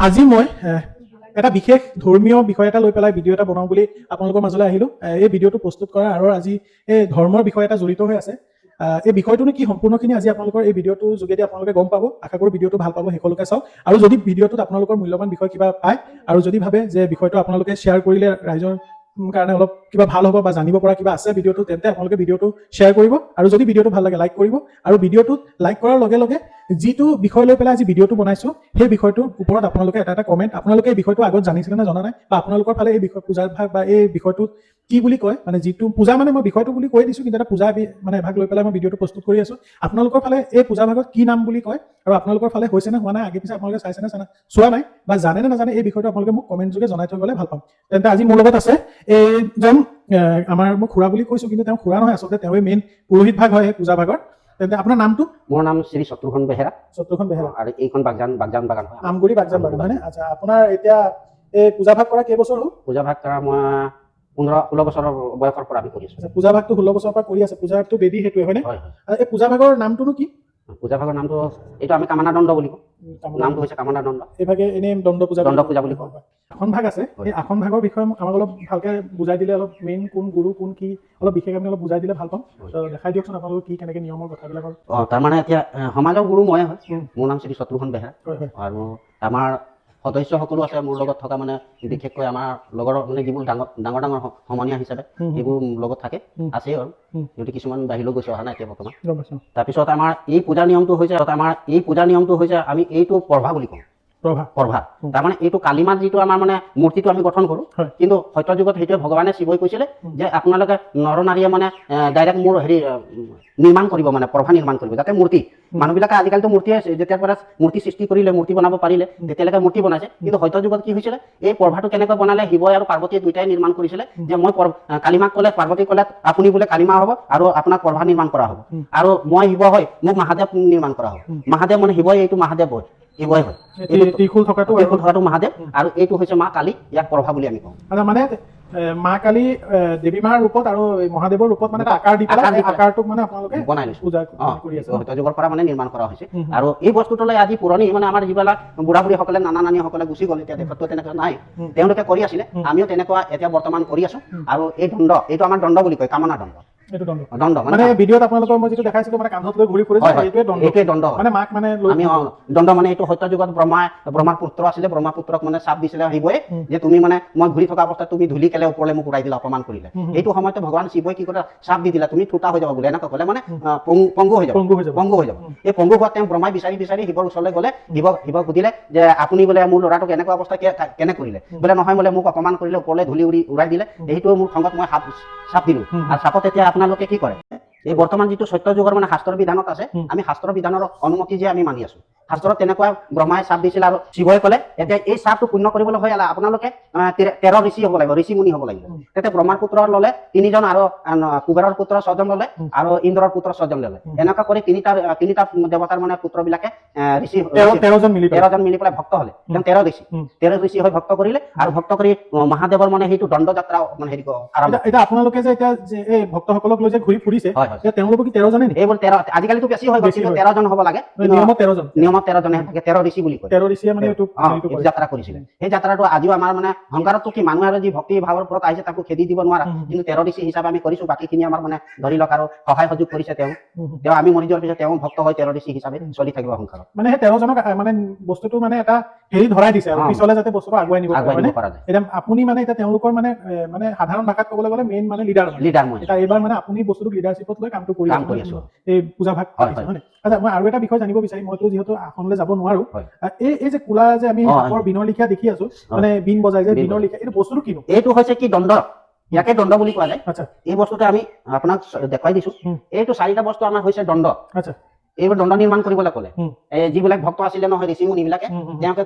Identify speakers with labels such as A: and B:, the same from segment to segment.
A: আজি মই এটা বিশেষ ধৰ্মীয় বিষয় এটা লৈ পেলাই ভিডিঅ' এটা বনাওঁ বুলি আপোনালোকৰ মাজলৈ আহিলোঁ। এই ভিডিঅ'টো প্ৰস্তুত কৰাৰ আঁৰৰ আজি এই ধৰ্মৰ বিষয় এটা জড়িত হৈ আছে। এই বিষয়টোনো কি, সম্পূৰ্ণখিনি আজি আপোনালোকৰ এই ভিডিঅ'টোৰ যোগেদি আপোনালোকে গম পাব। আশা কৰোঁ ভিডিঅ'টো ভাল পাব, শেষলৈকে চাওক। আৰু যদি ভিডিঅ'টোত আপোনালোকৰ মূল্যৱান বিষয় কিবা পায় আৰু যদি ভাবে যে বিষয়টো আপোনালোকে শ্বেয়াৰ কৰিলে ৰাইজৰ কাৰণে অলপ কিবা ভাল হ'ব বা জানিব পৰা কিবা আছে ভিডিঅ'টো, তেন্তে আপোনালোকে ভিডিঅ'টো শ্বেয়াৰ কৰিব। আৰু যদি ভিডিঅ'টো ভাল লাগে, লাইক কৰিব। আৰু ভিডিঅ'টোত লাইক কৰাৰ লগে লগে যিটো বিষয় লৈ পেলাই আজি ভিডিঅ'টো বনাইছোঁ, সেই বিষয়টোৰ ওপৰত আপোনালোকে এটা এটা কমেণ্ট, আপোনালোকে এই বিষয়টো আগত জানিছিলে নে জনা নাই, বা আপোনালোকৰ ফালে এই বিষয় পূজাৰ ভাগ বা এই বিষয়টোত কি বুলি কয়, মানে যিটো পূজা, মানে মই বিষয়টো বুলি কৈ দিছোঁ, কিন্তু এটা পূজা মানে এভাগ লৈ পেলাই মই ভিডিঅ'টো প্ৰস্তুত কৰি আছোঁ। আপোনালোকৰ ফালে এই পূজা ভাগত কি নাম বুলি কয় আৰু আপোনালোকৰ ফালে হৈছে নে হোৱা নাই, আগে পিছে আপোনালোকে চাইছে নে চোৱা নাই বা জানে নে নাজানে, এই বিষয়টো আপোনালোকে মোক কমেণ্ট যোগে জনাই থৈ গ'লে ভাল পাম। তেন্তে আজি মোৰ লগত আছে এইজন আমাৰ, মই খুৰা বুলি কৈছোঁ, কিন্তু তেওঁ খুৰা নহয়, আচলতে তেওঁৱে মেইন পুৰোহিত ভাগ হয় সেই পূজা ভাগৰ। তেন্তে আপোনাৰ নামটো?
B: মোৰ নাম শ্ৰী শত্ৰুঘ্ন বেহেৰা।
A: শত্ৰুঘ্ন বেহেৰা।
B: আৰু এইখন বাগজান, বাগজান বাগান হয়।
A: আমগুৰি বাগজান বাগান, হয়নে? আচ্ছা, আপোনাৰ এতিয়া এই পূজা ভাগ কৰা কেইবছৰ হ'ল?
B: পূজা ভাগ কৰা মই 15-16 বছৰৰ বয়সৰ পৰা আমি কৰি আছো।
A: আচ্ছা, পূজা ভাগটো 16 বছৰৰ পৰা কৰি আছে। পূজাটো বেদী সেইটোৱে, হয়নে?
B: হয় হয়
A: আৰু এই পূজা ভাগৰ নামটোনো কি?
B: পূজা ভাগৰ নামটো এইটো আমি কামনা দণ্ড বুলি কওঁ। নামটো হৈছে কামনা দণ্ড।
A: এইভাগে এনেই দণ্ড পূজা
B: দণ্ড পূজা বুলি কওঁ।
A: আসন ভাগ আছে।
B: হয়।
A: এই আসন ভাগৰ বিষয়ে মোক আমাক অলপ ভালকে বুজাই দিলে, অলপ মেইন কোন গুৰু কোন কি, অলপ বিশেষ আপুনি অলপ বুজাই দিলে ভাল পাম।
B: হয়।
A: তো দেখাই দিয়কচোন আপোনালোকে কি কেনেকে নিয়মৰ কথাবিলাকৰ।
B: অঁ, তাৰমানে এতিয়া সমাজৰ গুৰু ময়ে হয়। মোৰ নাম শ্ৰী শত্ৰুঘ্ন বেহেৰা।
A: হয় হয়
B: আৰু আমাৰ সদস্যসকলো আছে মোৰ লগত থকা, মানে বিশেষকৈ আমাৰ লগৰ মানে যিবোৰ ডাঙৰ ডাঙৰ ডাঙৰ সমনীয়া হিচাপে সেইবোৰ লগত থাকে, আছেই আৰু। সিহঁতে কিছুমান বাহিৰলৈ গৈছে, অহা নাই এতিয়া বৰ্তমান।
A: গম পাইছোঁ।
B: তাৰপিছত আমাৰ এই পূজাৰ নিয়মটো হৈছে আমি এইটো প্ৰভা বুলি কওঁ।
A: প্ৰভা।
B: প্ৰভা। তাৰমানে এইটো কালিমাত যিটো আমাৰ মানে মূৰ্তিটো আমি গঠন কৰোঁ। কিন্তু সত্যযুগত সেইটোৱে ভগৱানে শিৱই কৈছিলে যে আপোনালোকে নৰ নাৰীয়ে মানে ডাইৰেক্ট মোৰ হেৰি নিৰ্মাণ কৰিব, মানে প্ৰভা নিৰ্মাণ কৰিব যাতে মূৰ্তি। মানুহবিলাকে আজিকালিতো মূৰ্তিয়ে, যেতিয়াৰ পৰা মূৰ্তি সৃষ্টি কৰিলে, মূৰ্তি বনাব পাৰিলে, তেতিয়ালৈকে মূৰ্তি বনাইছে। কিন্তু সত্যযুগত কি হৈছিলে, এই প্ৰভাটো কেনেকৈ বনালে, শিৱই আৰু পাৰ্বতীয়ে দুইটাই নিৰ্মাণ কৰিছিলে যে মই কালিমাক ক'লে, পাৰ্বতীক ক'লে, আপুনি বোলে কালিমা হ'ব আৰু আপোনাক প্ৰভা নিৰ্মাণ কৰা হ'ব আৰু মই শিৱ হয় মোক মহাদেৱ নিৰ্মাণ কৰা হ'ব। মহাদেৱ মানে শিৱই, এইটো মহাদেৱ হয়, শিৱই হয়।
A: এই ত্ৰিশূল থকাটো আৰু
B: ত্ৰিশূল থকাটো মহাদেৱ আৰু এইটো হৈছে মা কালী, ইয়াক প্ৰভা বুলি আমি কওঁ।
A: আচ্ছা, মানে মা কালী দেৱী মাৰ ৰূপত আৰু এই মহাদেৱৰ ৰূপত মানে এটা আকাৰ দি পেলাই
B: আকাৰ দি
A: এই
B: পেলাই।
A: আকাৰটোক মানে আপোনালোকে
B: বনাই লৈছো।
A: পূজা কৰি আছে।
B: সত্যযুগৰ পৰা মানে নিৰ্মাণ কৰা হৈছে।
A: হুম, হুম।
B: আৰু এই বস্তুটোলৈ আজি পুৰণি মানে আমাৰ যিবিলাক বুঢ়া বুঢ়ীসকলে, নানা নানীসকলে গুচি গ'ল, এতিয়া দেশততো তেনেকুৱা নাই। তেওঁলোকে কৰি আছিলে, আমিও তেনেকুৱা এতিয়া বৰ্তমান কৰি আছো। আৰু এই দণ্ড, এইটো আমাৰ দণ্ড বুলি কয়, কামনা দণ্ড।
A: এইটো দণ্ড।
B: দণ্ড মানে
A: মানে ভিডিঅ'ত আপোনালোকৰ মই যিটো দেখাইছিলো, মানে কান্ধত লৈ ঘূৰি ফুৰে যে,
B: হয় হয়
A: এইটোৱে দণ্ড।
B: এইটোৱে দণ্ড হয়।
A: মানে মাক মানে লৈ
B: আমি দণ্ড মানে এইটো সত্যযুগত ব্ৰহ্মাৰ পুত্ৰ আছিলে, ব্ৰহ্মা পুত্ৰক মানে চাপ দিছিলে শিৱই যে তুমি মানে মই ঘূৰি থকা অৱস্থাত তুমি ধূলি কেলে ওপৰলৈ মোক উৰাই দিলা, অপমান কৰিলে।
A: হুম, হুম।
B: এইটো সময়তে ভগৱান শিৱই কি কৰে, চাপ দি দিলা, তুমি থুটা হৈ যাব বোলে, এনেকুৱা ক'লে মানে পংগু হৈ যাব।
A: পংগু হৈ যাব।
B: পংগু হৈ যাব। এই পংগু হোৱাত তেওঁ ব্ৰহ্মাই বিচাৰি বিচাৰি শিৱৰ ওচৰলৈ গ'লে, শিৱক সুধিলে যে আপুনি বোলে মোৰ ল'ৰাটোক এনেকুৱা অৱস্থা কেনে কৰিলে? বোলে নহয়, বোলে মোক অপমান কৰিলে, ওপৰলৈ ধূলি উৰি উৰাই দিলে, সেইটো মোৰ খঙত মই সাপ চাপ দিলো। আৰু চাপত এতিয়া আপোনালোকে কি কৰে, এই বৰ্তমান যিটো সত্য যুগৰ মানে শাস্ত্ৰৰ বিধানত আছে, আমি শাস্ত্ৰৰ বিধানৰ অনুমতি যে আমি মানি আছো। শাস্ত্ৰত তেনেকুৱা ব্ৰহ্মাই চাপ দিছিল আৰু শিৱই ক'লে, এতিয়া এই চাপটো পূৰ্ণ কৰিবলৈ হৈ আপোনালোকে 13 ঋষি হ'ব লাগিব, ঋষি মুনি হ'ব লাগিব। তেতিয়া ব্ৰহ্মাৰ পুত্ৰ ল'লে তিনিজন আৰু কুবেৰৰ পুত্ৰ ছজন ল'লে আৰু ইন্দ্ৰৰ পুত্ৰ ছজন ল'লে। এনেকুৱা কৰি তিনিটা তিনিটা দেৱতাৰ মানে পুত্ৰবিলাকে ঋষি
A: 13জন মিলি পেলাই।
B: 13জন মিলি পেলাই ভক্ত হ'লে তেওঁ 13 ঋষি। 13 ঋষি হৈ ভক্ত কৰিলে আৰু ভক্ত কৰি মহাদেৱৰ মানে সেইটো দণ্ড যাত্ৰা মানে হেৰি আৰম্ভ।
A: এতিয়া আপোনালোকে যে এতিয়া যে এই ভক্তসকলক লৈ যে ঘূৰি ফুৰিছে,
B: হয় হয়
A: এতিয়া তেওঁলোকৰ কি 13জনে নেকি?
B: এইবোৰ 13, আজিকালিতো বেছি হৈ গ'ল।
A: বেছি
B: কিন্তু
A: হৈ
B: 13জন হ'ব লাগে।
A: মানে নিয়মত 13জন।
B: নিয়মত 13জনে থাকে, 13 ঋষি বুলি কয়।
A: 13 ঋষিয়ে মানে এইটো হেৰিটো
B: এইটো
A: কৰে।
B: যাত্ৰা কৰিছিলে। সেই যাত্ৰাটো আজিও আমাৰ মানে সংসাৰতটো কি, মানুহ আৰু যি ভক্তি ভাৱৰ ওপৰত আহিছে তাকো খেদি দিব নোৱাৰা। কিন্তু 13 ঋষি হিচাপে আমি কৰিছো, বাকীখিনি আমাৰ মানে ধৰি লওক আৰু সহায় সহযোগ কৰিছে তেওঁ।
A: হুম, হুম।
B: তেওঁ আমি মৰি যোৱাৰ পিছত তেওঁ ভক্ত হৈ 13 ঋষি হিচাপে চলি থাকিব সংসাৰত।
A: মানে সেই 13জনক মানে বস্তুটো মানে এটা হেৰি ধৰাই দিছে আৰু পিছলে যাতে বস্তুটো আগুৱাই নিব পাৰে,
B: আগুৱাই
A: হয়নে?
B: নিব পৰা যায়।
A: এতিয়া আপুনি মানে এতিয়া তেওঁলোকৰ মানে মানে সাধাৰণ ভাষাত ক'বলৈ গ'লে মেইন মানে লিডাৰ মানে।
B: লিডাৰ মই।
A: এতিয়া এইবাৰ মানে আপুনি বস্তুটোক লিডাৰশ্বিপত লৈ কামটো কৰি
B: কাম
A: আছে,
B: কৰি
A: মানে
B: আছো।
A: এই পূজা ভাগ
B: হয়,
A: পাতিছে,
B: হয়।
A: হয়নে? আচ্ছা, মই আৰু এটা বিষয় জানিব বিচাৰিম, মইতো যিহেতু আসনলৈ যাব নোৱাৰো।
B: হয়।
A: এই এই যে কোলা যে আমি সাপৰ বীণৰ লিখীয়া দেখি আছো, মানে বীণ বজাই যে
B: বীণ
A: বীণৰ
B: বজাই।
A: লিখীয়া, এইটো বস্তুটো কিনো?
B: এইটো হৈছে কি দণ্ড, ইয়াকে দণ্ড বুলি কোৱা যায়। এই বস্তুটো আমি আপোনাক দেখুৱাই দিছো। এইটো চাৰিটা বস্তু আমাৰ হৈছে দণ্ড। এইবোৰ দণ্ড নিৰ্মাণ কৰিবলৈ ক'লে এই যিবিলাক ভক্ত আছিলে নহয়, ঋষি মুনিবিলাকে,
A: হুম, হুম,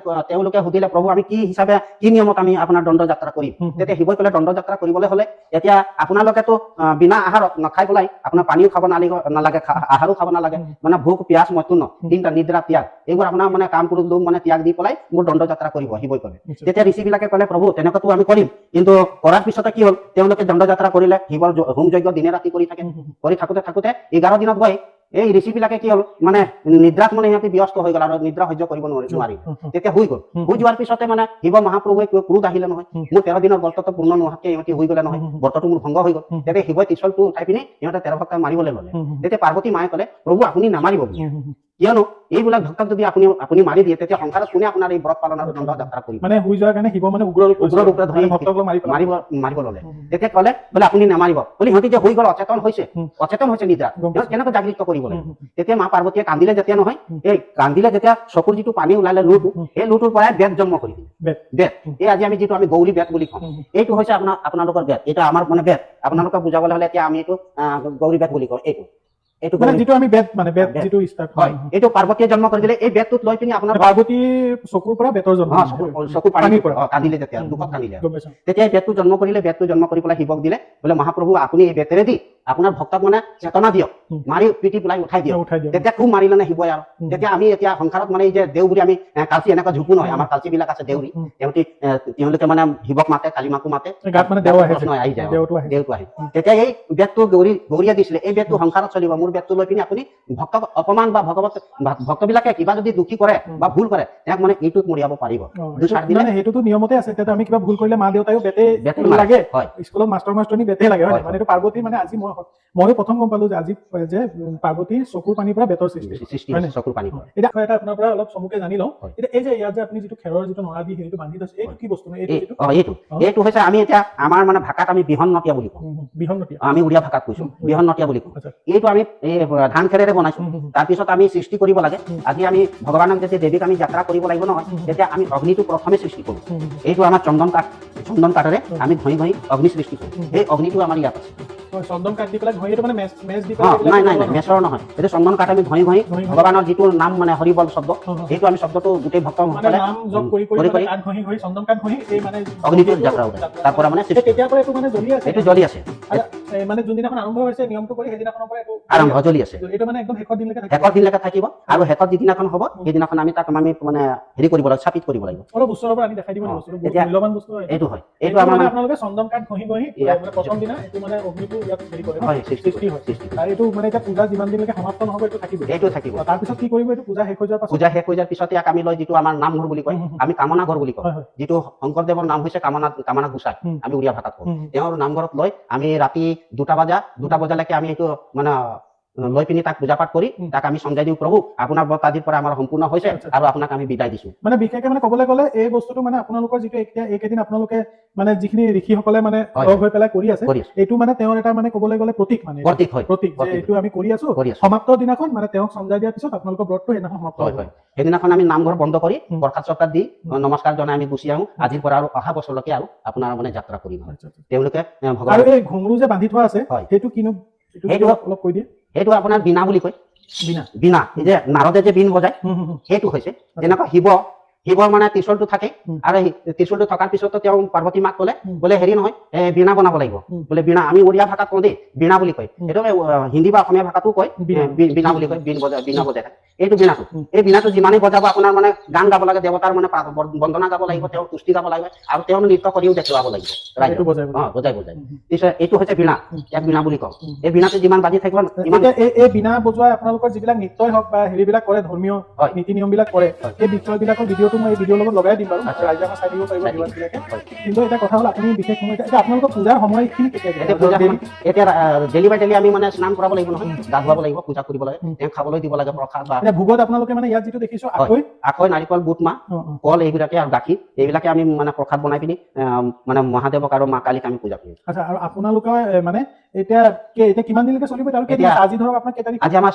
B: তেওঁলোকে সুধিলে, প্ৰভু আমি কি হিচাপে কি নিয়মত আমি আপোনাৰ দণ্ড যাত্ৰা কৰিম?
A: হুম, হুম।
B: তেতিয়া শিৱই ক'লে, দণ্ড যাত্ৰা কৰিবলৈ হ'লে এতিয়া আপোনালোকেতো বিনা আহাৰত নাখাই পেলাই আপোনাৰ পানীও খাব নালাগে নালাগে, আহাৰো খাব নালাগে। মানে ভোক পিয়াজ মৈথুন তিনিটা, নিদ্ৰা ত্যাগ, এইবোৰ আপোনাৰ মানে কাম ক্ৰোধ লোভ মানে ত্যাগ দি পেলাই মোৰ দণ্ড যাত্ৰা কৰিব, শিৱই ক'লে। তেতিয়া ঋষিবিলাকে ক'লে, প্ৰভু তেনেকুৱাতো আমি কৰিম। কিন্তু কৰাৰ পিছতে কি হ'ল, তেওঁলোকে দণ্ড যাত্ৰা কৰিলে, শিৱৰ হোম যজ্ঞ দিনে ৰাতি কৰি থাকে।
A: হুম, হুম,
B: কৰি থাকোতে থাকোতে 11 দিনত গৈ এই ঋষিবিলাকে কি হ'ল মানে নিদ্ৰাত মানে সিহঁতে ব্যস্ত হৈ গ'ল আৰু নিদ্ৰা সহ্য কৰিব নোৱাৰি তেতিয়া শুই গ'ল। শুই যোৱাৰ পিছতে মানে শিৱ মহাপ্ৰভুৱে ক্ৰোধ আহিলে নহয়, মোৰ 13 দিনৰ ব্ৰতটো পূৰ্ণ নোহোৱাকে ইহঁতি শুই গ'লে নহয়, ব্ৰতটো মোৰ ভংগ হৈ গ'ল। তেতিয়া শিৱই ত্ৰিশূলটো উঠাই পিনি সিহঁতে 13 ভক্তক মাৰিবলৈ ল'লে। তেতিয়া পাৰ্বতী মায়ে ক'লে, প্ৰভু আপুনি নামাৰিব বুলি, কিয়নো এইবিলাক ভক্তক যদি আপুনি আপুনি মাৰি দিয়ে, তেতিয়া সংসাৰত কোনে আপোনাৰ এই ব্ৰত পালন আৰু দণ্ড যাত্ৰা কৰিব?
A: মানে শুই যোৱাৰ কাৰণে শিৱ মানে উগ্ৰ ৰূপ
B: উগ্ৰ ৰূপ ধৰি
A: মানে ভক্তসকলক মাৰি পেলাব।
B: মাৰিব মাৰিব ল'লে।
A: তেতিয়া
B: তেতিয়া ক'লে বোলে আপুনি নামাৰিব বুলি, সিহঁতি যে শুই গ'ল, অচেতন হৈছে, অচেতন হৈছে নিদ্ৰা,
A: গম
B: সিহঁত
A: পাইছো।
B: কেনেকৈ জাগৃত কৰিব লাগিব? তেতিয়া মা পাৰ্বতীয়ে কান্দিলে যেতিয়া নহয়, এই কান্দিলে যেতিয়া চকুৰ যিটো পানী ওলালে লুটো, সেই লুটোৰ পৰাই বেদ জন্ম কৰি দিলে।
A: বেদ।
B: বেদ। এই আজি আমি যিটো আমি গৌৰী বেদ বুলি কওঁ, এইটো হৈছে আপোনালোকৰ বেদ, এইটো আমাৰ মানে বেদ। আপোনালোকক বুজাবলৈ হ'লে এতিয়া আমি এইটো গৌৰী বেদ বুলি কওঁ। এইটো এইটো
A: মানে
B: গৌৰী
A: যিটো আমি বেদ, মানে বেদ
B: বেদ।
A: যিটো ষ্টাৰ্ট
B: হয়, এইটো পাৰ্বতীয়ে জন্ম কৰি দিলে। এই বেদটোত লৈ পিনি আপোনাৰ
A: পাৰ্বতীৰ চকুৰ পৰা বেতৰ জন্ম।
B: চকুৰ পানী
A: পানীৰ পৰা।
B: কান্দিলে যেতিয়া, দুখত কান্দিলে,
A: গম পাইছো।
B: তেতিয়া এই বেদটো জন্ম কৰিলে। বেদটো জন্ম কৰি পেলাই শিৱক দিলে, বোলে মহাপ্ৰভু আপুনি এই বেতেৰে দি আপোনাৰ ভক্তক মানে চেতনা দিয়ক, মাৰি পিটি পেলাই উঠাই দিয়ক।
A: উঠাই দিয়ক।
B: তেতিয়া খুব মাৰিলে নে শিৱই আৰু। তেতিয়া আমি এতিয়া সংসাৰত মানে এই যে দেও বুলি আমি কালচি এনেকুৱা ঝুপো নহয়, আমাৰ কালচি বিলাক আছে দেউৰী, তেওঁলোকে মানে শিৱক মাতে, কালী মাকো মাতে।
A: গাত মানে দেও আহে।
B: প্ৰশ্ন আহি যায়, অ।
A: দেওটো আহে।
B: দেউটো আহে। তেতিয়া এই বেদটো গৌৰীয়ে দিছিলে, এই বেদটো সংসাৰত চলিব, মোৰ বেদটো লৈ পিনি আপুনি ভক্তক অপমান বা ভগৱত ভক্তবিলাকে কিবা যদি দুখী কৰে বা ভুল কৰে, তেওঁক মানে এইটোত মৰিয়াব পাৰিব।
A: এইটো
B: দুচাট দিলে
A: মানে সেইটোতো নিয়মতে আছে। তেতিয়া আমি কিবা ভুল কৰিলে মা দেউতাইও বেতে
B: বেতে মাৰে।
A: লাগে।
B: হয়।
A: স্কুলত মাষ্টৰ মাষ্টৰণী বেতে লাগে, হয়
B: হয়,
A: নাই? মানে এইটো পাৰ্বতী, মানে আজি ময়ো প্ৰথম গম পালো যে আজি যে পাৰ্বতীৰ চকুৰ পানীৰ পৰা বেতৰ সৃষ্টি
B: সৃষ্টি
A: হয়
B: হৈছে
A: নাই?
B: চকুৰ পানী পৰা।
A: এতিয়া এটা আপোনাৰ পৰা অলপ চমুকে জানি লওঁ।
B: হয়।
A: এতিয়া এই যে ইয়াত যে আপুনি যিটো খেৰৰ যিটো নৰা দি হেৰিটো বান্ধি থৈছে, এইটো কি বস্তু নো? এইটো যিটো
B: এইটো এইটো হৈছে আমি এতিয়া আমাৰ মানে ভাষাত আমি বিহন নটীয়া বুলি কওঁ।
A: বিহন নটীয়া।
B: আমি উড়িয়া ভাষাত কৈছো, বিহন নটীয়া বুলি কওঁ। এইটো আমি এই ধান খেৰেৰে বনাইছো। তাৰপিছত আমি সৃষ্টি কৰিব লাগে। আজি আমি ভগৱানক যেতিয়া দেৱীক আমি যাত্ৰা কৰিব লাগিব নহয়, তেতিয়া আমি অগ্নিটো প্ৰথমে সৃষ্টি কৰোঁ। এইটো আমাৰ চন্দন কাঠ, চন্দন কাঠেৰে আমি ঘঁহি ঘঁহি অগ্নি সৃষ্টি কৰোঁ। সেই অগ্নিটো আমাৰ ইয়াত আছে।
A: হয়, চন্দন কাঠ দি পেলাই ঘঁহি, এইটো মানে মেচ মেচ দি
B: অ
A: পেলাই এইবিলাক
B: নাই নাই নাই,
A: বনোৱা নহয়?
B: মেচৰ নহয়, এইটো চন্দন কাঠ আমি ঘঁহি ঘঁহি
A: ঘঁহি ঘঁহি।
B: ভগৱানৰ যিটো নাম মানে হৰিবল শব্দ,
A: অ, অ।
B: সেইটো আমি শব্দটো গোটেই
A: মানে
B: ভক্তসকলে
A: নাম জপ কৰি কৰি
B: কৰি
A: মানে
B: কৰি
A: কাঠ ঘঁহি ঘঁহি, চন্দন কাঠ ঘঁহি এই মানে
B: অগ্নিটো যাত্ৰা উঠে, তাৰ পৰা মানে
A: এই
B: সৃষ্টি।
A: তেতিয়াৰ পৰা এইটো মানে জ্বলি আছে।
B: এইটো জ্বলি আছে।
A: আৰু, এই মানে যোনদিনাখন আৰম্ভ হৈছে নিয়মটো কৰি, সেইদিনাখনৰ পৰা এইটো
B: আৰম্ভ জ্বলি আছে।
A: এইটো মানে একদম শেষৰ দিনলৈকে থাকিব।
B: শেষৰ দিনলৈকে থাকিব আৰু শেষত যিদিনাখন হ'ব সেইদিনাখন আমি তাক আমি মানে হেৰি কৰিব লাগিব, স্থাপিত কৰিব লাগিব।
A: অলপ ওচৰৰ পৰা আনি দেখাই দিব নি বস্তুটো? বহুত মূল্যৱান বস্তু হয় এইটো।
B: এইটো হয়,
A: এইটো
B: এইটো আমাৰ
A: মানে
B: মানে
A: আপোনালোকে চন্দন কাঠ ঘঁহি ঘঁহি
B: ইয়াত
A: মানে প্ৰথম দিনা এইটো মানে অগ্নিটো ইয়াত হেৰি কৰে ন?
B: হয়, সৃষ্টি
A: সৃষ্টি হয়।
B: সৃষ্টি হয়।
A: আৰু এইটো মানে এতিয়া পূজা যিমান দিনলৈকে সমাপ্ত নহ'ব এইটো থাকিব।
B: এইটো থাকিব।
A: তাৰপিছত কি কৰিব এইটো পূজা শেষ হৈ যোৱাৰ পাছত?
B: পূজা শেষ হৈ যোৱাৰ পিছত ইয়াক আমি লৈ যিটো আমাৰ নামঘৰ বুলি কয়,
A: হুম, হুম, হুম।
B: আমি কামনা ঘৰ বুলি কওঁ,
A: হয় হয়
B: যিটো শংকৰদেৱৰ নাম হৈছে কামনা, কামনা গোসাই, আমি উড়িয়া ভাষাত কওঁ। তেওঁৰ নামঘৰত লৈ আমি ৰাতি 2 বজালৈকে আমি এইটো মানে লৈ পিনি তাক পূজা পাঠ কৰি তাক আমি সমজাই দিওঁ, প্ৰভু আপোনাৰ ব্ৰত আজিৰ পৰা আমাৰ সম্পূৰ্ণ হৈছে
A: আচ্ছা।
B: আৰু আপোনাক আমি বিদায় দিছো।
A: মানে বিশেষকে মানে ক'বলৈ গ'লে এই বস্তুটো মানে আপোনালোকৰ যিটো এতিয়া এইকেইদিন আপোনালোকে মানে যিখিনি ঋষিসকলে মানে লগ হৈ পেলাই কৰি আছে,
B: কৰি আছো।
A: এইটো মানে তেওঁৰ এটা মানে ক'বলৈ গ'লে প্ৰতীক, মানে
B: প্ৰতীক হয়।
A: প্ৰতীক যে
B: প্ৰতীক।
A: এইটো আমি কৰি আছো।
B: কৰি আছো।
A: সমাপ্ত দিনাখন মানে তেওঁক সমজাই দিয়াৰ পিছত আপোনালোকৰ ব্ৰতটো সেইদিনাখন সমাপ্ত
B: হয়
A: হ'ব।
B: হয়, সেইদিনাখন আমি নামঘৰ বন্ধ কৰি প্ৰসাদ চৰকাত দি নমস্কাৰ জনাই আমি গুচি আহো। আজিৰ পৰা আৰু অহা বছৰলৈকে আৰু আপোনাৰ মানে যাত্ৰা কৰিম।
A: আচ্ছা, আচ্ছা।
B: তেওঁলোকে ভগৱান
A: আৰু এই ঘুঙৰু যে বান্ধি থোৱা আছে,
B: হয়।
A: সেইটো কিনো, এইটো
B: সেইটো
A: অলপ কৈ দিয়ে।
B: সেইটো আপোনাৰ বীণা বুলি কয়।
A: বীণা।
B: বীণা, এই যে নাৰদে যে বীণ বজায়,
A: হুম, হুম, হুম।
B: সেইটো হৈছে যেনেকুৱা শিৱৰ মানে ত্ৰিশূলটো থাকে, আৰু সেই ত্ৰিশূলটো থকাৰ পিছতো তেওঁ পাৰ্বতী মাক ক'লে, বোলে হেৰি নহয়, বীণা বনাব লাগিব। বোলে বীণা আমি উড়িয়া ভাষাত কওঁ দেই, বীণা বুলি কয়। সেইটো হিন্দী বা অসমীয়া ভাষাতো কয়,
A: বীণা।
B: বীণা বুলি কয়, বীণ বজায়, বীণা বজায় থাকে। এইটো বীণাটো, এই বীণাটো যিমানেই বজাব আপোনাৰ মানে গান গাব লাগে, দেৱতাৰ মানে বন্দনা গাব লাগিব, তেওঁৰ তুষ্টি গাব লাগিব আৰু তেওঁ নৃত্য কৰিও দেখুৱাব লাগিব ৰাইজক।
A: এইটো বজাই বজাই।
B: অ, বজাই বজাই।
A: হুম, হুম।
B: পিছে এইটো হৈছে বীণা, ইয়াক বীণা বুলি কওঁ। এই বীণাটো যিমান বাজি থাকিব ইমান
A: এতিয়া এই বীণা বজোৱাই আপোনালোকৰ যিবিলাক নৃত্যই হওক বা হেৰিবিলাক কৰে, ধৰ্মীয়
B: হয়।
A: নীতি নিয়ম বিলাক কৰে,
B: হয়।
A: এই বিষয়বিলাকৰ ভিডিঅ'টো মই এই ভিডিঅ'ৰ লগত লগাই দিম বাৰু,
B: আচ্ছা।
A: ৰাইজে আমাৰ চাই দিব পাৰিব
B: চাই দিব।
A: ভিউৱাৰ্ছ বিলাকে।
B: হয়।
A: কিন্তু এতিয়া কথা হ'ল আপুনি বিশেষ সময় এতিয়া আপোনালোকৰ পূজাৰ সময়খিনি কেতিয়া
B: এতিয়া পূজা সময়, এতিয়া ডেইলি বাই ডেইলি আমি মানে স্নান কৰাব লাগিব নহয়, গা ধুৱাব লাগিব, পূজা কৰিব লাগে, তেওঁক খাবলৈ দিব লাগে প্ৰসাদ বা
A: এতিয়া ভোগত আপোনালোকে মানে ইয়াত যিটো দেখিছো আখৈ,
B: আখৈ, নাৰিকল, বুট মাহ,
A: অ, অ।
B: কল এইবিলাকে আৰু গাখীৰ, এইবিলাকে আমি মানে প্ৰসাদ বনাই পিনি মানে মহাদেৱক আৰু মা কালীক আমি পূজা কৰোঁ।
A: আচ্ছা, আৰু আপোনালোকৰ মানে এতিয়া এতিয়া কিমান দিনলৈকে চলিব আৰু কেইদিন
B: এতিয়া
A: আছে? আজি ধৰক আপোনাৰ কেই তাৰিখ?
B: আজি আমাৰ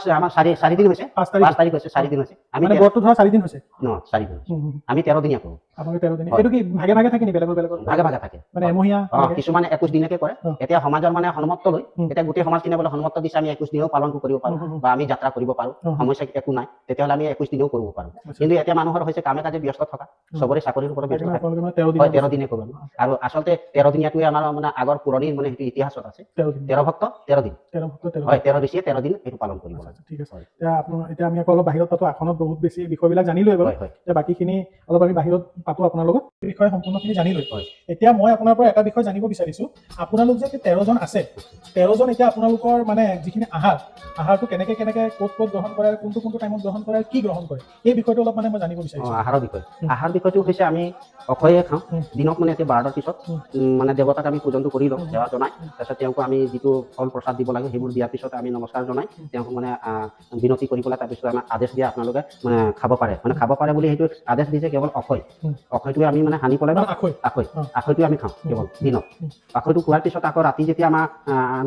B: চাৰিদিন হৈছে।
A: 5 তাৰিখ।
B: 5 তাৰিখ হৈছে, 4 দিন হৈছে। আমি
A: মানে ব্ৰতটো ধৰা 4 দিন হৈছে।
B: ন, 4 দিন হৈছে।
A: হুম, হুম।
B: আমি 13 দিনীয়া কৰোঁ।
A: আপোনালোকে 13 দিন।
B: হয়।
A: এইটো কি ভাগে ভাগে থাকে নি, বেলেগৰ বেলেগৰ?
B: ভাগে ভাগে থাকে।
A: মানে এমহীয়া
B: অ,
A: এনেকে?
B: কিছুমানে 21 দিনকে কৰে। এতিয়া সমাজৰ মানে সন্মত লৈ এতিয়া গোটেই সমাজখিনিয়ে বোলে সন্মত দিছে, আমি 21 দিনেও পালন কৰিব পাৰো
A: হুম, হুম, হুম।
B: বা আমি যাত্ৰা কৰিব পাৰো, সমস্যা একো নাই, তেতিয়াহ'লে আমি 21 দিনেও কৰিব পাৰো। কিন্তু এতিয়া মানুহৰ হৈছে কামে কাজে ব্যস্ত থকা, চবৰে চাকৰিৰ ওপৰত ব্যস্ত
A: সেইকাৰণে
B: থাকে।
A: আপোনালোকে মানে 13 দিন
B: হয়, 13 দিনে কৰোঁ আমি। আৰু আচলতে 13 দিনীয়াটোৱে আমাৰ মানে আগৰ পুৰণি মানে সেইটো ইতিহাসত আছে।
A: 13 দিন।
B: 13 ভক্ত 13 দিন।
A: 13 ভক্ত 13
B: হয়, 13 ঋষিয়ে 13 দিন এইটো পালন কৰিব
A: আচ্ছা,
B: লাগে।
A: আচ্ছা, ঠিক আছে।
B: হয়।
A: এতিয়া আপোনাৰ এতিয়া আমি আকৌ অলপ বাহিৰত পাতো, আসনত বহুত বেছি বিষয়বিলাক জানিলোৱে বাৰু।
B: হয় হয়।
A: এতিয়া বাকীখিনি অলপ আমি বাহিৰত পাতো আপোনাৰ লগত, এই বিষয়ে সম্পূৰ্ণখিনি জানি লৈ।
B: হয়।
A: এতিয়া মই আপোনাৰ পৰা এটা বিষয় জানিব বিচাৰিছো, আপোনালোক যে 13জন আছে, 13জন এতিয়া আপোনালোকৰ মানে যিখিনি আহাৰ, আহাৰটো কেনেকে কেনেকে ক'ত ক'ত গ্ৰহণ কৰে, কোনটো কোনটো টাইমত গ্ৰহণ কৰে, কি গ্ৰহণ কৰে, এই বিষয়টো অলপ মানে মই জানিব বিচাৰিছো।
B: আহাৰৰ বিষয়।
A: উম।
B: আহাৰ বিষয়টো হৈছে আমি অক্ষয়ে খাওঁ। দিনত মানে এতিয়া 12টাৰ পিছত মানে দেৱতাক আমি পূজনটো কৰি লওঁ, সেৱা জনাই। তাৰপিছত তেওঁকো আমি যিটো ফল প্ৰসাদ দিব লাগে সেইবোৰ দিয়াৰ পিছত আমি নমস্কাৰ জনাই তেওঁক মানে বিনতি কৰি পেলাই তাৰপিছত আমাক আদেশ দিয়ে, আপোনালোকে মানে খাব পাৰে, মানে খাব পাৰে বুলি সেইটো আদেশ দিছে কেৱল অক্ষয়। অক্ষয়টোৱে আমি মানে সানি পেলাই
A: মানে আখৈ।
B: আখৈ। আখৈটোৱে আমি খাওঁ কেৱল দিনত। আখৈটো খোৱাৰ পিছত আকৌ ৰাতি যেতিয়া আমাৰ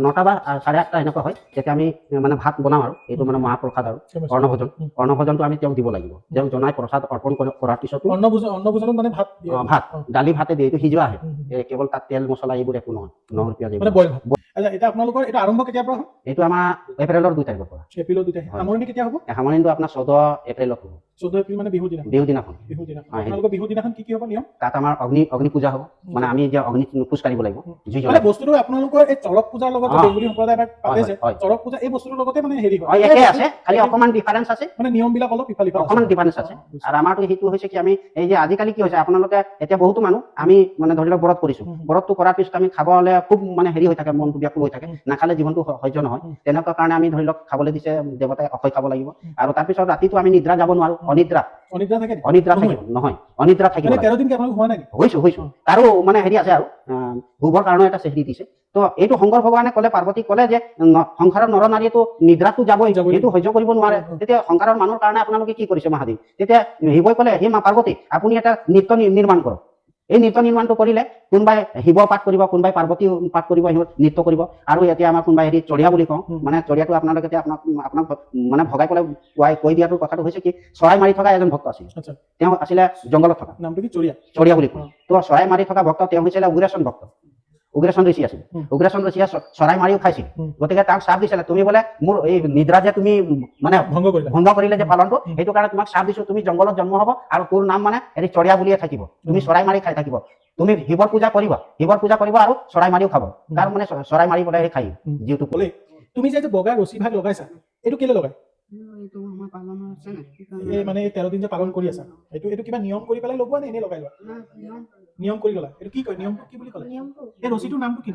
B: 9টা বা 8:30 এনেকুৱা হয়, তেতিয়া আমি মানে ভাত বনাওঁ আৰু এইটো মানে মহাপ্ৰসাদ আৰু অন্নভোজন। অন্নভোজনটো আমি তেওঁক দিব লাগিব। তেওঁক জনাই প্ৰসাদ অৰ্পণ কৰাৰ পিছতো
A: অন্নভোজন, অন্নভোজনত মানে ভাত দিয়ে?
B: ভাত, দালি ভাতে দিয়ে, এইটো সিজোৱা আহে।
A: উম, উম।
B: এই কেৱল তাত তেল মছলা এইবোৰ একো নহয়, নহৰু পিঁয়াজ
A: মানে
B: এইবোৰ।
A: বইল ভাত। আচ্ছা, এতিয়া আপোনালোকৰ এইটো আৰম্ভ কেতিয়াৰ পৰা হ'ল?
B: এইটো আমাৰ এপ্ৰিলৰ 2 তাৰিখৰ পৰা।
A: এপ্ৰিলৰ 2 তাৰিখ।
B: হয়।
A: সামৰণি কেতিয়া হ'ব?
B: এই সামৰণিটো আপোনাৰ 14 এপ্ৰিলত হ'ব।
A: 14 এপ্ৰিল মানে বিহুৰ দিনা?
B: বিহু দিনাখন।
A: বিহুৰ দিনাখন।
B: হয়।
A: আপোনালোকৰ বিহুৰ দিনাখন কি কি হ'ব নিয়ম?
B: তাত আমাৰ অগ্নি পূজা হ'ব, মানে আমি এতিয়া অগ্নি খোজ কাঢ়িব লাগিব, জুই
A: মানে
B: জ্বলাব।
A: বস্তুটো আপোনালোকৰ এই চৰক পূজাৰ লগত যে বেংগলী সম্প্ৰদায় এটা পাতে যে
B: হয়।
A: চৰক পূজা, এই বস্তুটোৰ লগতে মানে হেৰি হয়?
B: হয়, একে আছে, খালি অকণমান ডিফাৰেঞ্চ আছে।
A: মানে নিয়ম বিলাক অলপ ইফাল সিফাল আছে।
B: অকণমান ডিফাৰেঞ্চ আছে।
A: বুজিছো।
B: আৰু আমাৰতো সেইটো হৈছে কি, আমি এই যে আজিকালি কি হৈছে, আপোনালোকে এতিয়া বহুতো মানুহ আমি মানে ধৰি লওক ব্ৰত কৰিছো। ব্ৰতটো কৰাৰ পিছত আমি খাবলৈ খুব মানে হেৰি হৈ থাকে, মনটো ব্যাকুল হৈ থাকে, নাখালে জীৱনটো সহ্য নহয়। তেনেকুৱা কাৰণে আমি ধৰি লওক খাবলৈ দিছে দেৱতাই, অক্ষয় খাব লাগিব। আৰু তাৰপিছত ৰাতিটো আমি নিদ্ৰা যাব নোৱাৰো, অনিদ্ৰা।
A: অনিদ্ৰা থাকে নেকি?
B: অনিদ্ৰা
A: নহয়।
B: থাকিব নহয়, অনিদ্ৰা থাকিব
A: মানে
B: লাগে।
A: 13 দিন কি আপোনালোক হোৱা নাই নেকি?
B: হৈছো, হৈছো। তাৰো মানে হেৰি আছে আৰু শুভৰ কাৰণেও এটা হেৰি দিছে। তো এইটো শংকৰ ভগৱানে ক'লে, পাৰ্বতীক ক'লে যে সংসাৰৰ নৰ নাৰীয়েতো নিদ্ৰাটো যাবই,
A: যাবই।
B: সেইটো সহ্য কৰিব নোৱাৰে। তেতিয়া সংসাৰৰ মানুহৰ কাৰণে আপোনালোকে কি কৰিছে মহাদেৱ? তেতিয়া শিৱই ক'লে, হে মা পাৰ্বতী, আপুনি এটা নৃত্য নিৰ্মাণ কৰক। এই নৃত্য নিৰ্মাণটো কৰিলে কোনোবাই শিৱ পাঠ কৰিব, কোনোবাই পাৰ্বতী পাঠ কৰিব, সিহঁত নৃত্য কৰিব। আৰু এতিয়া আমাৰ কোনোবাই হেৰি চৰিয়া বুলি কওঁ। মানে চৰিয়াটো আপোনালোকে এতিয়া আপোনাক মানে ভগাই পেলাই কোৱাই কৈ দিয়াটোৰ কথাটো হৈছে কি, চৰাই মাৰি থকা এজন ভক্ত আছিলে। তেওঁ আছিলে জংঘলত থকা।
A: নামটো কি, চৰিয়া?
B: চৰিয়া বুলি কয়। তো চৰাই মাৰি থকা ভক্ত তেওঁ হৈছিলে উগ্ৰেশন ভক্ত, উগ্ৰেশন ঋষি আছিল। উগ্ৰেশন ঋষিয়ে চৰাই মাৰিও খাইছিল। গতিকে তাক চাপ দিছিলে, তুমি বোলে মোৰ এই নিদ্ৰা যে তুমি মানে
A: ভংগ কৰিলা।
B: ভংগ কৰিলে যে পালনটো, সেইটো কাৰণে তোমাক চাপ দিছো, তুমি জংঘলত জন্ম হ'ব আৰু তোৰ নাম মানে হেৰি চৰিয়া বুলিয়ে থাকিব। তুমি চৰাই মাৰি খাই থাকিব, তুমি শিৱৰ পূজা কৰিবা, শিৱৰ পূজা কৰিব আৰু চৰাই মাৰিও খাব। তাৰ মানে চৰাই মাৰি পেলাই খাই যিটো
A: ক'লেই তুমি যে বগা ৰছী ভাগ লগাইছা, এইটো কেলে লগাই?
C: এইটো আমাৰ পালন আছে নাই।
A: এই মানে এই 13 দিন যে পালন কৰি আছা, এইটো কিবা নিয়ম কৰি পেলাই লগোৱা নে এনেই লগাই লোৱা? নিয়ম কৰি ললা। এইটো কি কয়, নিয়মটো কি বুলি ক'লে? এই ৰছীটোৰ নামটো কি?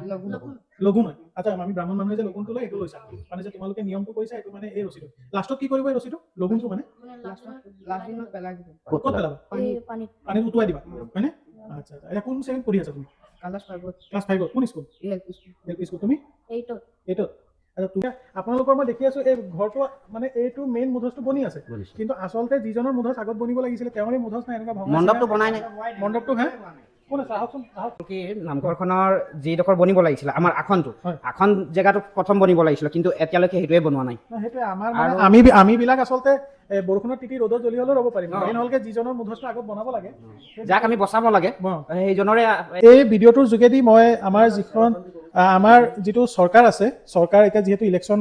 A: লগুণ হয়। আচ্ছা, আমি ব্ৰাহ্মণ মানুহে যে লগুণটো লয়, এইটো লৈছা, মানে যে তোমালোকে নিয়মটো কৰিছা, এইটো মানে এই ৰছীটো লাষ্টত কি কৰিব? এই ৰছীটো, লগুণটো মানে
C: লাষ্ট দিনত পেলাই দিব।
B: ক'ত
A: ক'ত পেলাবা?
D: পানীত।
A: পানীত উটুৱাই দিবা, হয়নে? আচ্ছা আচ্ছা, এতিয়া কোন শ্ৰেণীত পঢ়ি আছা তুমি?
C: ক্লাছ ফাইভত।
A: ক্লাছ ফাইভত। কোন school?
C: L P.
A: L P school. তুমি?
D: এইটো।
A: এইটোত। আচ্ছা, তুমি, আপোনালোকৰ মই দেখি আছো এই ঘৰটো মানে এইটো মেইন মুধচটো বনি আছে,
B: বুজিছো।
A: কিন্তু আচলতে যিজনৰ মুধচ আগত বনিব লাগিছিলে তেওঁৰে মুধচ নাই, এনেকুৱা ভঙা
B: মণ্ডপটো
A: চিঙা-
B: বনাই নাই।
A: মণ্ডপটো হে কোন আছে, আহকচোন, আহক।
E: কি নামঘৰখনৰ যিডোখৰ বনিব লাগিছিলে আমাৰ আসনটো, আসন জেগাটো প্ৰথম বনিব লাগিছিলে, কিন্তু এতিয়ালৈকে সেইটোৱে বনোৱা নাই।
A: ন, সেইটোৱে আমাৰ মানে
E: আৰু-
A: আমি বিলাক আচলতে বৰষুণত তিতি ৰ'দত জ্বলি হ'লেও ৰ'ব পাৰিম, মেইন হ'লকে যিজনৰ মুধচটো আগত বনাব লাগে
E: যাক আমি বচাব লাগে সেইজনৰে।
A: এই ভিডিঅ'টোৰ যোগেদি মই আমাৰ যিখন আমাৰ যিটো চৰকাৰ আছে, চৰকাৰ এতিয়া যিহেতু ইলেকশ্যন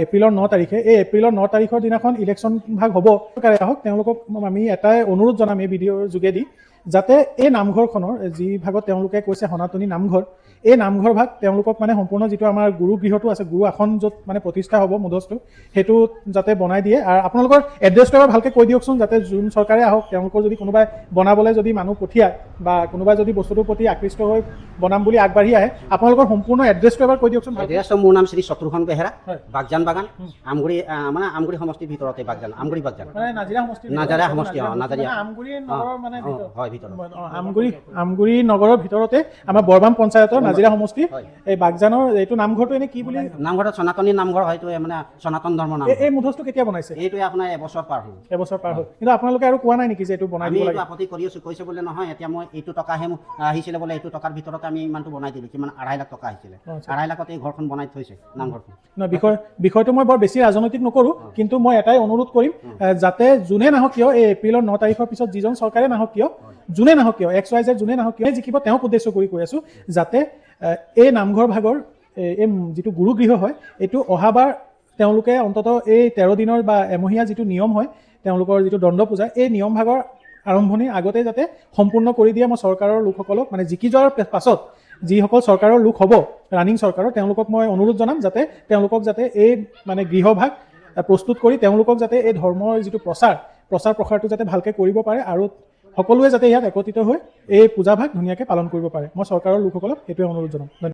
A: এপ্ৰিলৰ 9 তাৰিখে, এই এপ্ৰিলৰ 9 তাৰিখৰ দিনাখন ইলেকশ্যন ভাগ হ'ব, চৰকাৰে আহক, তেওঁলোকক আমি এটাই অনুৰোধ জনাম এই ভিডিঅ'ৰ যোগেদি, যাতে এই নামঘৰখনৰ যি ভাগত তেওঁলোকে কৈছে সনাতনী নামঘৰ, এই নামঘৰ ভাগ তেওঁলোকক মানে সম্পূৰ্ণ যিটো আমাৰ গুৰু গৃহটো আছে, গুৰু আসন য'ত মানে প্ৰতিষ্ঠা হ'ব মুধচটো, সেইটো যাতে বনাই দিয়ে। আৰু আপোনালোকৰ এড্ৰেছটো এবাৰ ভালকৈ কৈ দিয়কচোন, যাতে যোন চৰকাৰে আহক, তেওঁলোকৰ যদি কোনোবাই বনাবলৈ যদি মানুহ পঠিয়ায় বা কোনোবাই যদি বস্তুটোৰ প্ৰতি আকৃষ্ট হৈ বনাম বুলি আগবাঢ়ি আহে, আপোনালোকৰ সম্পূৰ্ণ এড্ৰেছটো এবাৰ কৈ দিয়কচোন ভালকৈ।
B: এড্ৰেছটো, মোৰ নাম শ্ৰী শত্ৰুঘ্ন বেহেৰা। বাগজান বাগান, আমগুৰি, মানে আমগুৰি সমষ্টিৰ ভিতৰতে বাগজান, আমগুৰি বাগজান।
A: মানে নাজিৰা সমষ্টিৰ ভিতৰত।
B: নাজিৰা সমষ্টি, নাজিৰা।
A: মানে আমগুৰি নগৰৰ মানে ভিতৰত।
B: হয়, ভিতৰত।
A: আমগুৰি নগৰৰ ভিতৰতে আমাৰ বৰবাম পঞ্চায়তৰ নাজিৰা সমষ্টি
B: হয়।
A: এই বাগজানৰ এইটো নামঘৰটো এনে কি বুলি?
B: নামঘৰত সনাতনী নামঘৰ হয়তো, মানে সনাতন ধৰ্মৰ নামঘৰ।
A: এই মুধচটো কেতিয়া বনাইছে?
B: এইটোৱে আপোনাৰ এবছৰ পাৰ হ'ল।
A: এবছৰ পাৰ হ'ল, কিন্তু আপোনালোকে আৰু কোৱা নাই নেকি যে এইটো বনাই
B: আমি
A: দিব
B: এইটো
A: লাগে?
B: আপত্তি কৰি আছো। কৈছে বোলে নহয়, এতিয়া মই এইটো টকাহে মোক আহিছিলে বোলে, এইটো টকাৰ ভিতৰতে আমি ইমানটো বনাই দিলোঁ। কিমান, 2.5 লাখ টকা আহিছিলে। 2.5 লাখত এই ঘৰখন বনাই থৈছে, নামঘৰখন।
A: নহয়, বিষয়টো মই বৰ বেছি ৰাজনৈতিক নকৰোঁ, কিন্তু মই এটাই অনুৰোধ কৰিম, যাতে যোনে নাহক কিয়, এই এপ্ৰিলৰ 9 তাৰিখৰ পিছত যিজন চৰকাৰে নাহক কিয়, যোনে নাহক কিয়, এক্স ৱাই জেড যোনে নাহক কিয়, জিকিব তেওঁক উদ্দেশ্য কৰি কৈ আছোঁ, যাতে এই নামঘৰ ভাগৰ এই যিটো গুৰুগৃহ হয়, এইটো অহাবাৰ তেওঁলোকে অন্ততঃ এই 13 দিনৰ বা এমহীয়া যিটো নিয়ম হয়, তেওঁলোকৰ যিটো দণ্ড পূজা, এই নিয়ম ভাগৰ আৰম্ভণিৰ আগতে যাতে সম্পূৰ্ণ কৰি দিয়ে। মই চৰকাৰৰ লোকসকলক, মানে জিকি যোৱাৰ পাছত যিসকল চৰকাৰৰ লোক হ'ব, ৰানিং চৰকাৰৰ, তেওঁলোকক মই অনুৰোধ জনাম যাতে তেওঁলোকক যাতে এই মানে গৃহভাগ প্ৰস্তুত কৰি তেওঁলোকক যাতে এই ধৰ্মৰ যিটো প্ৰচাৰ প্ৰসাৰটো যাতে ভালকৈ কৰিব পাৰে আৰু সকলোৱে যাতে ইয়াত একত্ৰিত হৈ এই পূজাভাগ ধুনীয়াকৈ পালন কৰিব পাৰে। মই চৰকাৰৰ লোকসকলক সেইটোৱে অনুৰোধ জনাম। ধন্যবাদ।